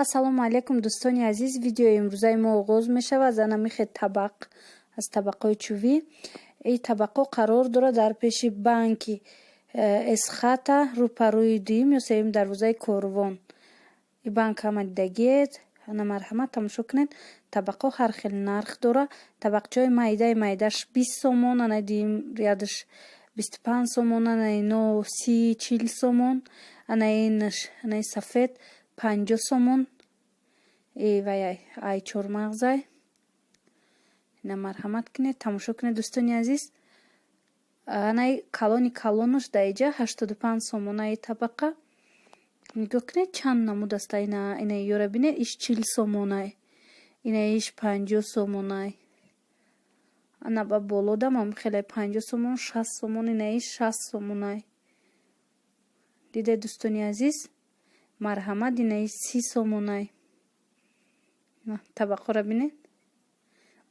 Ассалому алайкум, дӯстони азиз! Видеои имрӯзаи мо оғоз мешавад аз анамихе табақ, аз табақҳои чӯбӣ. Ин табақҳо қарор дорад дар пеши банки Эсхата, рӯпарӯи дуюм ё сеюм дарвозаи Корвон. Ин банк ҳама дидагиед. Ана, марҳамат, тамошо кунед. Табақҳо ҳар хел нарх дора. Табақчаҳои майдаи майдаш 20 сомон, ана дуюм рядаш 25 сомон, ана ино 30-40 сомон, ана инаш, анаи сафед 50 сомон. Вай ай чормағзай. Ина, марҳамат кунед, тамошо кунед, дӯстони азиз. Анаи калони калонаш дар иҷа 85 сомонаи табақа. Нигоҳ кунед, чанд намуд аст. Ина, ина ёра бинед, иш 40 сомонай, ина иш 50 сомонай. Ана ба болодам ам хеле 50 сомон, 60 сомон, ина иш 60 сомонай. Дидед, дӯстони азиз? Марҳамат, ина иш 30 сомонай. Табақҳоро бинед.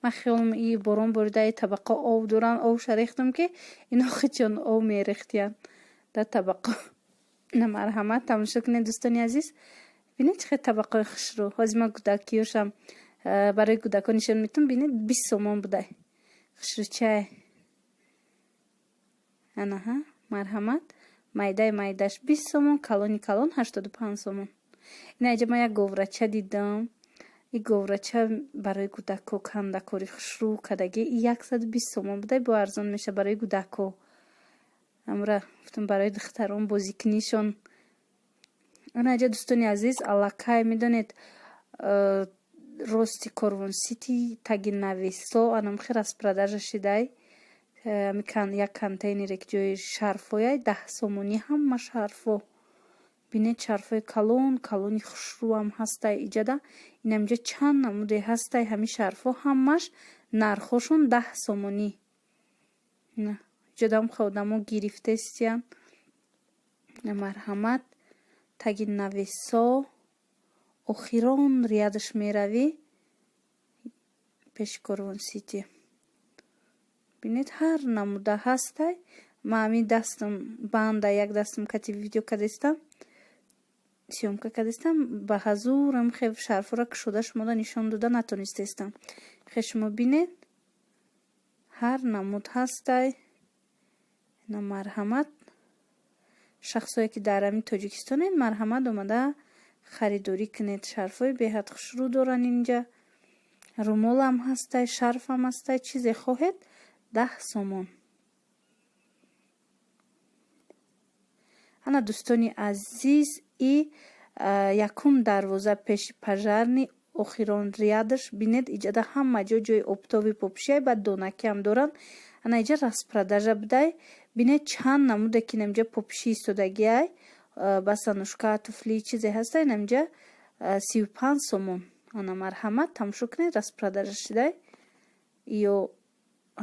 Ман хиёлам и борон борида, и табақҳо об доранд, обша рехтам, ки ино хичон об мерехтиянд дар табақҳо. Ина, марҳамат, тамошо кунед, дӯстони азиз. Бинед, чӣ хел табақҳои хушрӯ. Ҳозир ман кӯдакиёшам барои кӯдакон нишон метум. Бинед, 20 сомон будай, хушрӯчай. Анаҳа, марҳамат, майдаи майдаш 20 сомон, калони калон 85 сомон. Ина иҷа ман як говрача дидам. И говрача барои кӯдако кандакори хушрӯ кардагӣ, 120 сомон будай, бо арзон меша барои кӯдако. Амра гуфтам, барои духтарон бозикунишон. Ана иҷа, дӯстони азиз, аллакай медонед, рости Корвон Сити, таги навесо, анамхи распродажа шидай. Як контейнере, ки ҷои шарфояй, 10 сомонӣ ҳама шарфо. Бинед, шарфҳои калон калони хушрӯам ҳастай иҷада. Инамҷа чанд намуде ҳастай ҳамин шарфҳо, ҳамаш нархҳошон 10 сомонӣ. Иҷодам одамо гирифтестиян. Марҳамат, таги навесо, охирон рядаш меравӣ, пеши Корвон Сити. Бинед, ҳар намуда ҳастай. Ман ҳамин дастам банда, як дастам кати видео кардестам, съёмка кардестам, ба ҳазурам хе шарфҳоро кушода шумода нишон дода натонистестам. Хе, шумо бинед, ҳар намуд ҳастай. На, марҳамат, шахсое ки дар ҳамин Тоҷикистонед, марҳамат, омада харидорӣ кунед. Шарфҳои беҳад хушрӯ доранд инҷа. Румолам ҳастай, шарфам ҳастай, чизе хоҳед, 10 сомон. Ана, дӯстони азиз, и якум дарвоза пеши пожарный, охирон рядаш. Бинед, иҷада ҳама ҷо ҷои оптовый попшиай, баъд донакиам доранд. Ана иҷа распродажа будай. Бинед, чанд намуде ки инамҷа попши истодагиай, босоножка, туфли, чизе ҳаста инамҷа, 35 сомон. Ана, марҳамат, тамошо кунед, распродажа шидай. Ё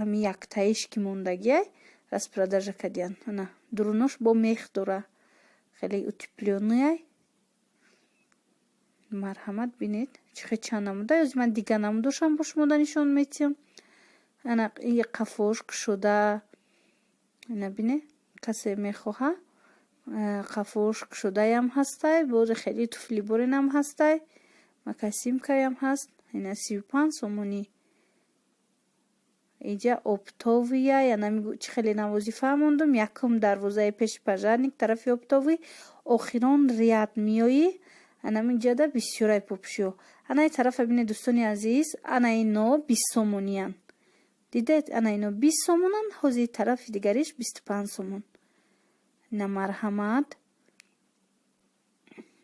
ҳамин яктаиш ки мондагиай, распродажа кардиян. Ана дурунош бо мех дора, хеле утеплённыйай. Марҳамат, бинед, чӣ хел чанд намуда. Ёзи ман дига намудошам бо шумода нишон метиҳам. Ана и қафош кушода. Ина бинед, касе мехоҳа, қафош кушодаям ҳастай, бози хеле туфлиборинам ҳастай, макасимкаям ҳаст. Ина 35 сомонӣ. Иҷа оптовыя, янами чӣ хеле навозӣ фаҳмондум. Якум дарвозаи пеши пожарник, тарафи оптовый, охирон ряд меоӣ, анамиҷада бисёрай попшиё. Анаи тарафа бинед, дӯстони азиз, ана ино 20 сомониянд. Дидед, ана ино 20 сомонанд, ҳозир тарафи дигариш 25 сомон. Ина, марҳамат,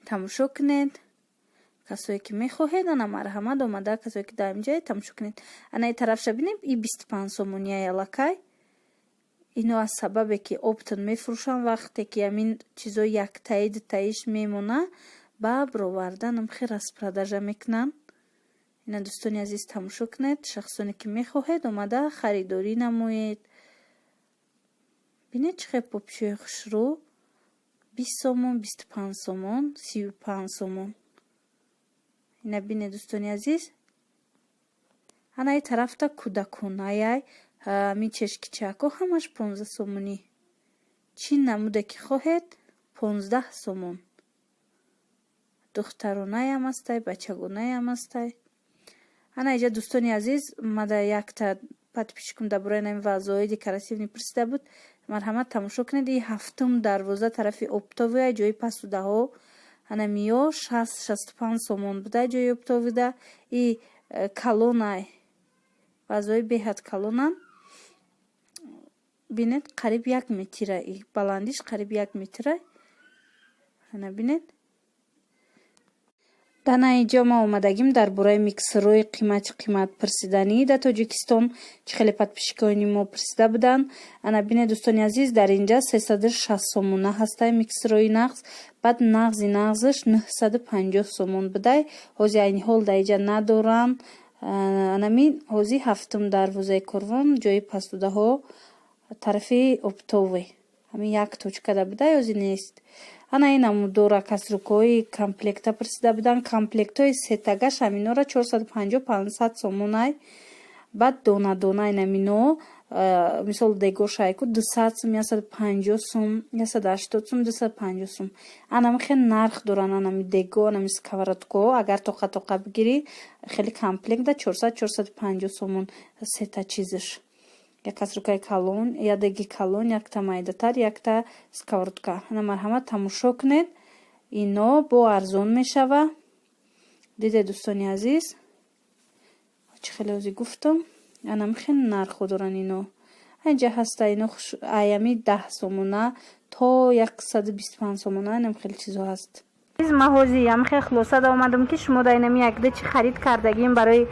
тамошо кунед. Касое ки мехоҳед, ана, марҳамат, омада, касое ки дар инҷае, тамошо кунед. Анаи тарафша бинед, и 25 сомонияй аллакай. Ино аз сабабе ки оптом мефурӯшанд, вақте ки ҳамин чизо яктаи дутаиш мемона, ба бироварданам хе распродажа мекунанд. Ина, дӯстони азиз, тамошо кунед. Шахсоне ки мехоҳед, омада харидорӣ намоед. Бинед, чӣ хел попшиҳои хушрӯ: 20 сомон, 25 сомон, 35 сомон. Ина бинед, дӯстони азиз. Анаи тарафта кӯдаконаяй, ҳамин чешкичако ҳамаш 15 сомонӣ. Чӣ намуде ки хоҳед, 15 сомон. Духтаронаям ҳастай, бачагонаям ҳастай. Ана иҷа, дӯстони азиз, мада якта подписчикум дар бораи нами вазои декоративный пурсида буд. Марҳамат, тамошо кунед. И ҳафтум дарвоза, тарафи оптовая, ҷои посудаҳо. Ана миё 60-65 сомон буда ҷои оптовыйда. И калонай, вазои беҳад калонанд. Бинед, қариб 1 метра, баландиш қариб 1 метра. Ана бинед. Дана инҷо ма омадагим дар бораи миксерҳои қимати қимат пурсиданӣ дар Тоҷикистон, чӣ хеле подписчикони мо пурсида буданд. Ана бинед, дӯстони азиз, дар инҷа 360 сомона ҳастай миксерҳои нағз. Баъд нағзи нағзаш 950 сомон будай. Ҳози айни ҳол дар инҷа надоранд. Анами ҳози ҳафтум дарвозаи Корвон, ҷои посудаҳо, тарафи оптовый, ҳамин як точкада будай, ҳози нест. Ана ин намудора кастрюлькаҳои комплекта пурсида буданд. Комплектҳои сетагаш ҳаминора 450, 500 сомонай. Баъд дона дона инамино, мисол, дегошайку 200 сум, 150 сум, 180 сум, 250 сум. Анами хел нарх доранд анами дего, анами сковородкаҳо. Агар тоқа тоқа бигирӣ, хеле комплекта 400, 450 сомон сета чизаш: як кастрюлькаи калон, як деги калон, якта майдатар, якта сковородка. Ана марҳамат, тамошо кунед, ино бо арзон мешава. Диде, дӯстони азиз, чӣ хеле ҳозир гуфтам, анами хеле нархҳо доранд ино. Инҷа ҳаста ино аями 10 сомона то 125 сомона, инам хеле чизо ҳаст. Ма ҳозир ям хеле хулоса да омадам, ки шумо да инами якда чӣ харид кардагим барои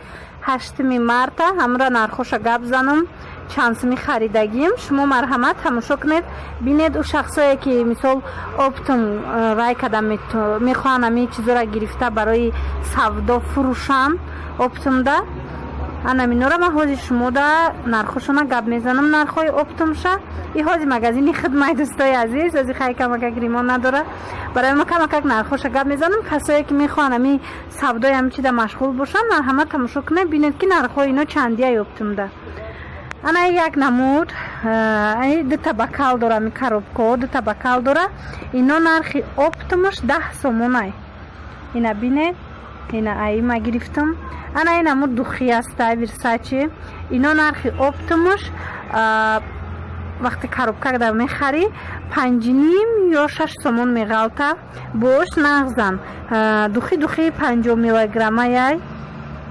8-ми марта, ҳамра нархоша гап занам, чанд суми харидагим. Шумо марҳамат, тамошо кунед, бинед. Ӯ шахсое ки, мисол, оптом рай када мехоҳанд, ҳамин чизоро гирифта барои савдо фурӯшанд оптомда, анаминора ман ҳозир шумода нархошона гап мезанам, нархҳои оптомша. И ҳозир магазини хидмай, дӯстои азиз, ҳозир хай камакак ремонт надора. Барои ма камакак нархоша гап мезанам. Касое ки мехоҳанд ҳамин савдои ҳамин чида машғул бошанд, марҳамат, тамошо кунед, бинед, ки нархҳои ино чандия оптомда. Ана як намуд дута бокал дора, ми коробкаҳо дута бокал дора. Ино нархи оптомаш 10 сомонай. Ина бинед, ина аима гирифтам. Ана ин намуд духи аста Версачи. Ино нархи оптомаш, вақте коробка да мехарӣ, 5,5 ё 6 сомон меғалта. Бош нағзан духи, духи 50 миллиграммаяй.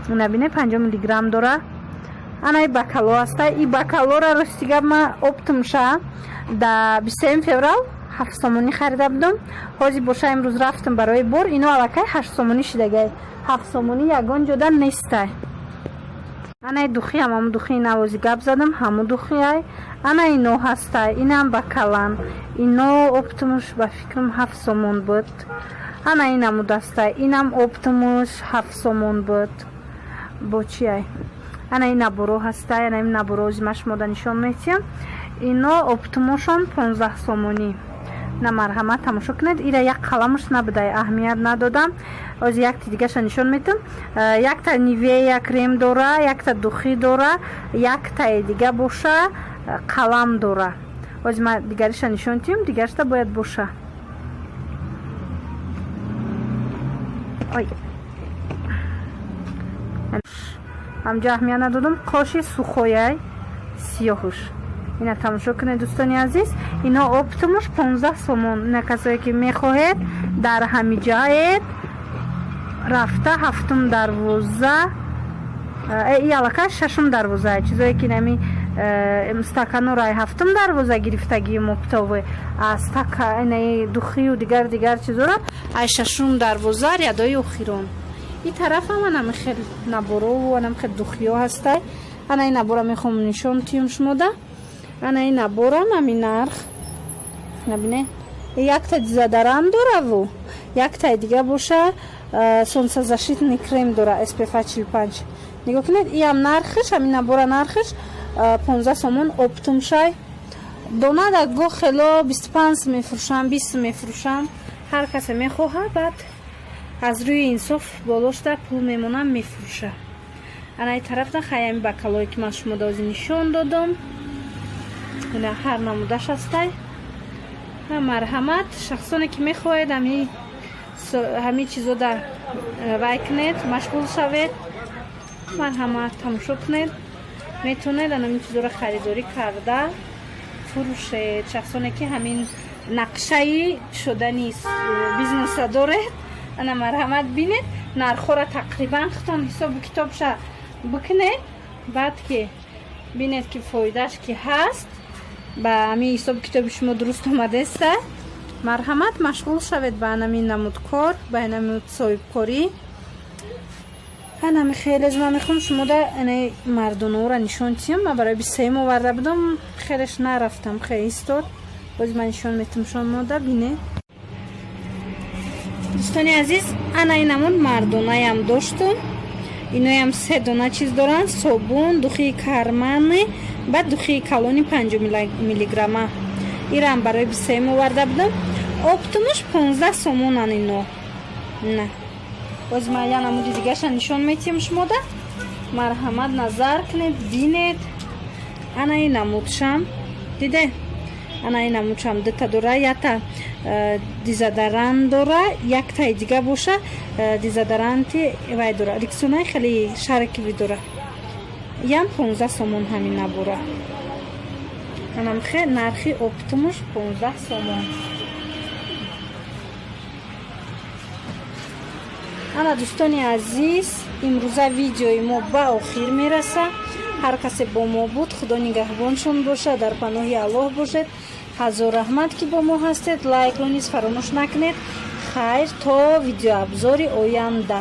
Ина бинед, 50 миллиграмм дора. Ана и бокало аста. И бокалора, рости гап, ма оптомша да 23 феврал 7 сомонӣ харида будам. Ҳозир боша, имрӯз рафтам барои бор, ино аллакай 8 сомонӣ шидагай. 7 сомонӣ ягон ҷода нестай. Анаи духи ҳам ҳамун духи навози гап задам, ҳамун духиай. Ана ино ҳастай, инам бокалан. Ино оптомуш, ба фикрам, 7 сомон буд. Ана ин намуд астай, инам оптомуш 7 сомон буд. Бо чиай? Ана ин наборо ҳастай. Ана ин наборо ози ма шумода нишон метиҳам. Ино оптомошон 15 сомонӣ. На, марҳамат, тамошо кунед. Ира як қаламуш набудай, аҳамият надодам. Ози якти дигаша нишон метам. Якта Нивея крем дора, якта духи дора, яктаи дига боша қалам дора. Ози ма дигариша нишон тиҳам, дигарашта бояд боша. Ой, ҳамҷо аҳамият надодам. Қоши сухояй сиёҳуш. Ина тамошо кунед, дӯстони азиз, ино оптомуш 15 сомон. Ина касое ки мехоҳед, дар ҳамиҷаед, рафта ҳафтум дарвоза, и аллакай шашум дарвоза. Чизое ки нами стаканора ҳафтум дарвоза гирифтагиим оптовый, стака инаи духию дигар дигар чизора ай шашум дарвоза, рядои охирон. И тарафам анами хел наборову анами хел духиё ҳастай. Ана ин набора мехоҳам нишон тиҳам шумода. Ана ин наборам ҳамин нарх. Набине, якта дезодорант дораву яктаи дига боша солнцезащитный крем дора, SPF 45. Нигоҳ кунед, иам нархиш, ҳамин набора нархиш 15 сомон оптомшай. Дона да гоҳ хело 25 мефурӯшанд, 20 мефурӯшанд. Ҳар касе мехоҳад, баъд аз рӯи инсоф болошта пул мемонам, мефурӯша. Ана и тарафта хаями бокалое ки ман шумо дози нишон додам, ина ҳар намудаш ҳастай. Марҳамат, шахсоне ки мехоҳед ҳами Ҳамин чизода вай кунед, машғул шавед. Марҳамат, тамошо кунед, метавонед анамин чизоро харидорӣ карда фурӯшед. Шахсоне ки ҳамин нақшаи шудани бизнеса доред, ана, марҳамат, бинед нархҳоро, тақрибан худтон ҳисобу китобша бикунед. Баъд ки бинед, ки фоидааш ки ҳаст, ба ҳамин ҳисобу китоби шумо дуруст омадеста, марҳамат, машғул шавед ба анамин намуд кор, ба намуд соҳибкорӣ. Анами хеле ман мехоҳам шумода ана мардонаҳоро нишон тиҳам. Ман барои 23-юм оварда будам, хелеш нарафтам, хеле истод. Боз ман нишон метам шумода, бинед, дӯстони азиз. Ана ин намуд мардонаям доштум. Иноям се дона чиз доранд: собун, духи кармани, баъд духи калони 50 миллиграмма. Ирам барои 23-юм оварда будам. Оптом уш 15 сомонан ино. На, боз ман я намуди дигаша нишон метиҳам шумода. Марҳамат, назар кунед, бинед. Ана ин намудшам диде, ана ин намудшам дута дора: якта дезодорант дора, яктаи дига боша дезодоранти вай дора, Рексонаи хеле шарикиви дора. Ям 15 сомон ҳамин набора. Анамхе нархи оптом уш 15 сомон. Ана, дӯстони азиз, имрӯза видеои мо ба охир мераса. Ҳар касе бо мо буд, Худо нигаҳбоншон бошад, дар паноҳи Аллоҳ бошед. Ҳазор раҳмат, ки бо мо ҳастед. Лайкро низ фаромӯш накунед. Хайр, то видеообзори оянда.